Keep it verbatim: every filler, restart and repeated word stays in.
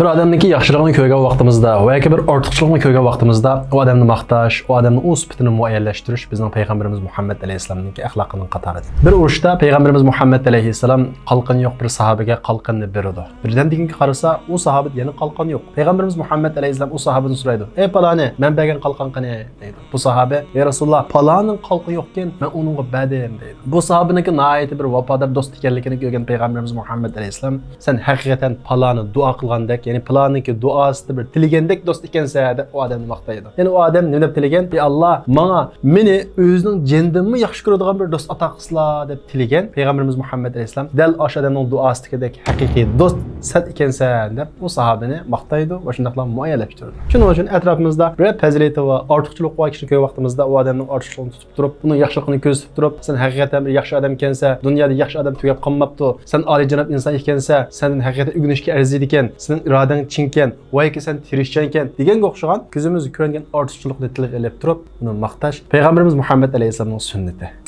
بىر ئادەمنىڭكى ياخشىلىقىنى كۆرگەن ۋاقتىمىزدا ۋە ياكى بىر ئارتۇقچىلىقنى كۆرگەن ۋاقتىمىزدا، ئۇ ئادەمنى ماختاش، ئۇ ئادەمنىڭ ئۇ سۈپىتىنى مۇئەييەنلەشتۈرۈش بىزنىڭ پەيغەمبىرىمىز مۇھەممەد ئەلەيھىسسالامنىڭكى ئەخلاقىنىڭ قاتارىدىن. بىر ئۇرۇشتا پەيغەمبىرىمىز مۇھەممەد ئەلەيھىسسالام قالقىنى يوق بىر ساھابىگە قالقىنىنى بېرىدۇ. بىردەمدىن كېيىن قارىسا، ئۇ ساھابىدە يەنە قالقان يوق. پەيغەمبىرىمىز مۇھەممەد ئەلەيھىسسالام ئۇ ساھابىدىن سورايدۇ، «ئەي پالانى، مەن بەرگەن قالقان قېنى؟» دەيدۇ. بۇ ساھابە، «يا رەسۇلاللا، پالانىڭ قالقىنى يوقكەن، مەن ئۇنىڭغا بەردىم» دەيدۇ. بۇ ساھابىنىڭكى ناھايىتى بىر ۋاپادار دوست ئىكەنلىكىنى كۆرگەن پەيغەمبىرىمىز مۇھەممەد ئەلەيھىسسالام، «سەن ھەقىقەتەن پالانى دۇئا قىلغاندەك، يەنى پالانىڭكى دۇئاسىدا بىر تىلىگەندەك دوست ئىكەنسەن» دەپ ئۇ ئادەمنى ماختايدۇ. يەنى ئۇ ئادەم نېمە دەپ تىلىگەن؟ «ئى ئاللا، ماڭا مېنى ئۆزىنىڭ جېنىدىنمۇ ياخشى كۆرىدىغان بىر دوست ئاتا قىلسىلا» دەپ تىلىگەن پەيغەمبىرىمىز مۇھەممەد ئەلەيھىسسالام، «دەل ئاشۇ ئادەمنىڭ دۇئاسىدىكىدەك ھەقىقىي دوست سەن ئىكەنسەن» دەپ ئۇ ساھابىنى ماختايدۇ ۋە شۇنداقلا مۇئەييەنلەشتۈرىدۇ. شۇنىڭ ئۈچۈن ئەتراپىمىزدا بىرەر پەزىلىتى بار، ئارتۇقچىلىقى بار كىشىنى كۆرگەن ۋاقتىمىزدا ئۇ ئادەمنىڭ ئارتۇقچىلىقىنى تۇتۇپ تۇرۇپ، ئۇنىڭ ياخشىلىقىنى كۆزىتىپ تۇرۇپ، «سەن ھەقىقەتەن بىر ياخشى ئادەم ئىكەنسەن، دۇنيادا ياخشى ئادەم تۈگەپ قالماپتۇ، سەن ئالىيجاناب ئىنسان ئىكەنسەن، سەندىن ھەقىقەتەن ئۆگىنىشكە ئەرزىيدىكەن، سېنىڭ ئىرادەڭ چىڭكەن، ۋايكى سەن تىرىشچانكەن» دېگەنگە ئوخشىغان كۆزىمىزگە كۆرۈنگەن ئارتۇقچىلىقنى تىلغا ئېلىپ تۇرۇپ، ئۇنى ماختاش پەيغەمبىرىمىز مۇھەممەد ئەلەيھىسسالامنىڭ سۈننىتى.